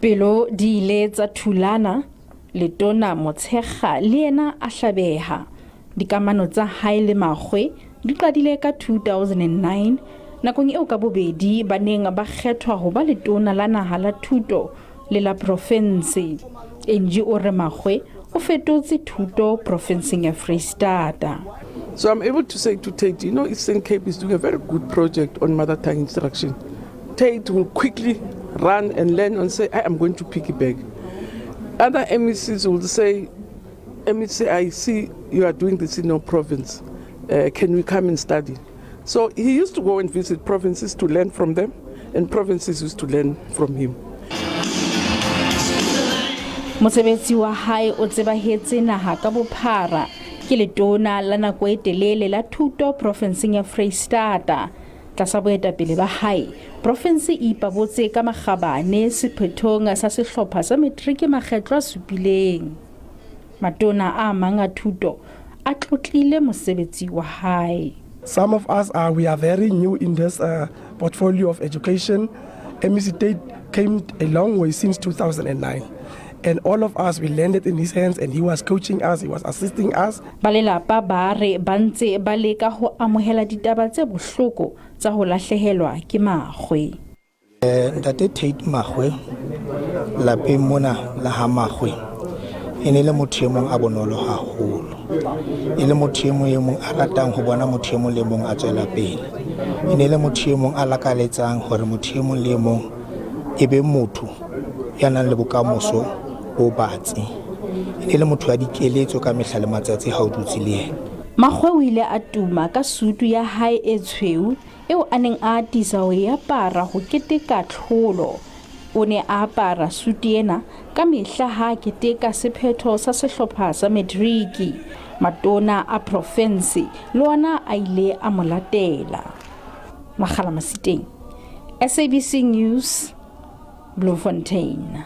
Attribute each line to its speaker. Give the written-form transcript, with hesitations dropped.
Speaker 1: Pelo di ile tsa thulana, Letona Motshekga le yena a hlabeha. Dikamano tsa hae le Makgoe di qadile ka 2009 nakong eo ka bobedi ba neng ba kgethwa ho ba letona la naha la thuto le la profense. Angie o re Makgoe o fetotse thuto profenseng ya Freistata.
Speaker 2: So I'm able to say to Tate, Eastern Cape is doing a very good project on mother tongue instruction. Tate will quickly run and learn and say, I am going to piggyback. Other MECs will say, MEC, I see you are doing this in your province. Can we come and study? So he used to go and visit provinces to learn from them, and provinces used to learn from him.
Speaker 1: Mosebetsi wa hae o tsebahetse naha ka bophara. Ke letona la nako e telele la thuto profenseng ya Freistata. Tlasa boetapele ba hae, profense e ipabotse ka makgabane sephethong sa sehlopha sa matriki makgetlo a supileng. Matona a mang a thuto a tlotlile mosebetsi wa hae.
Speaker 3: Some of us are very new in this portfolio of education. MEC Tate came a long way since 2009. And all of us, we landed in his hands and he was coaching us, he was assisting us.
Speaker 1: Ba lelapa ba re ba ntse ba leka ho amohela ditaba tse bohloko tsa ho lahlehelwa ke Makgoe.
Speaker 4: Ntate Tate Makgoe lapeng mona la ha Makgoe e ne le motho e mong a bonolo haholo, e le motho e mong e mong a ratang ho bona motho e mong le mong a tswela pele, e ne le motho e mong a lakaletsang hore motho e mong le e mong e be motho ya nang le bokamoso bo batsi, e ne le motho wa dikeletso ka mehla le matsatsi ha o dutse le yena.
Speaker 1: Makgoe o ile a tuma ka sutu ya hae e tshweu eo a neng a atisa ho e apara ho keteka tlholo. O ne a apara sutu ena ka mehla ha a keteka sephetho sa sehlopha sa matriki. Matona a profense le ona a ile a mo latela. Makgala Masiteng, SABC News, Bloemfontein.